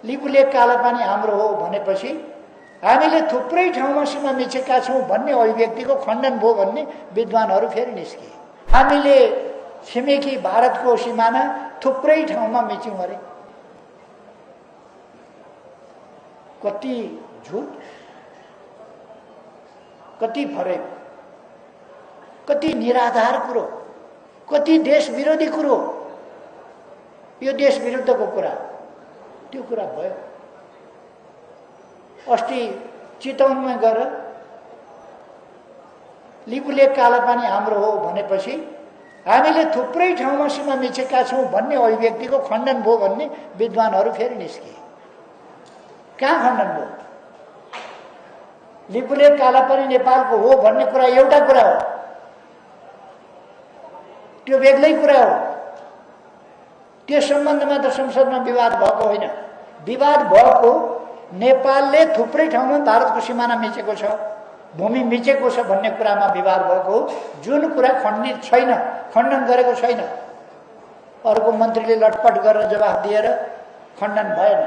लिपुलेक कालापानी हाम्रो हो भनेपछि हामीले थुप्रै ठाउँमा सीमा मिचेका छौँ भन्ने अभिव्यक्तिको खण्डन भयो भन्ने विद्वानहरू फेरि निस्किए। हामीले छिमेकी भारतको सीमाना थुप्रै ठाउँमा मिच्यौँ अरे। कति झुट, कति फरेक, कति निराधार कुरो, कति देश विरोधी कुरो। यो देश विरुद्धको कुरा, त्यो कुरा भयो। अस्ति चितवनमा गएर लिपुलेक कालापानी हाम्रो हो भनेपछि हामीले थुप्रै ठाउँमा सीमा मिचेका छौँ भन्ने अभिव्यक्तिको खण्डन भयो भन्ने विद्वानहरू फेरि निस्किए। कहाँ खण्डन भयो? लिपुलेक कालापानी नेपालको हो भन्ने कुरा एउटा कुरा हो, त्यो बेग्लै कुरा हो। त्यस सम्बन्धमा त संसदमा विवाद भएको होइन। विवाद भएको नेपालले थुप्रै ठाउँमा भारतको सिमाना मिचेको छ, भूमि मिचेको छ भन्ने कुरामा विवाद भएको हो, जुन कुरा खण्डित छैन, खण्डन गरेको छैन। अर्को मन्त्रीले लटपट गरेर जवाफ दिएर खण्डन भएन।